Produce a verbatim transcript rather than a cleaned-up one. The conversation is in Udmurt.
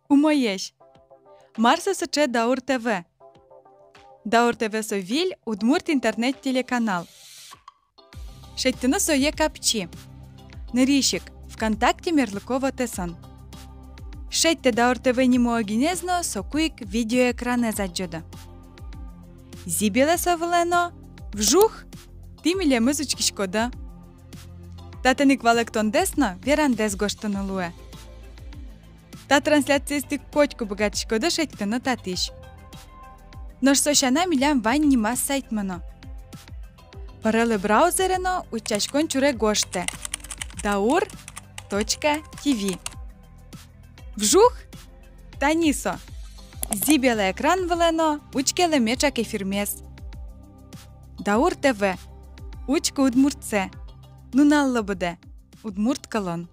Умоесь! Мар со сыӵе Даур ТВ? Даур ТВ со виль удмурт интернет-телеканал. Шедьтыны сое капчи. Нырысь ик, ВКонтакте мерлыко вотэсын. Шедьтэ Даур ТВ нимо огинэз но, соку ик видеоэкранэз адӟоды. Зӥбелэ со вылэ но, вжух! Тӥ милемыз учкиськоды. Татын ик валэктондэс но верандэс гожтыны луэ. Та трансляциез тӥ котьку быгатӥськоды шедьтыны татысь. Нош со сяна милям вань нимаз сайтмы но. Пырелэ браузере но утчаськон чуре гожтэ: даур точка тв. Вжух! Тани со. Зӥбелэ экран вылэ но учкелэ меӵак эфирмес. Даур ТВ. Учкы удмуртсэ. Нуналлы быдэ. Удмурт кылын.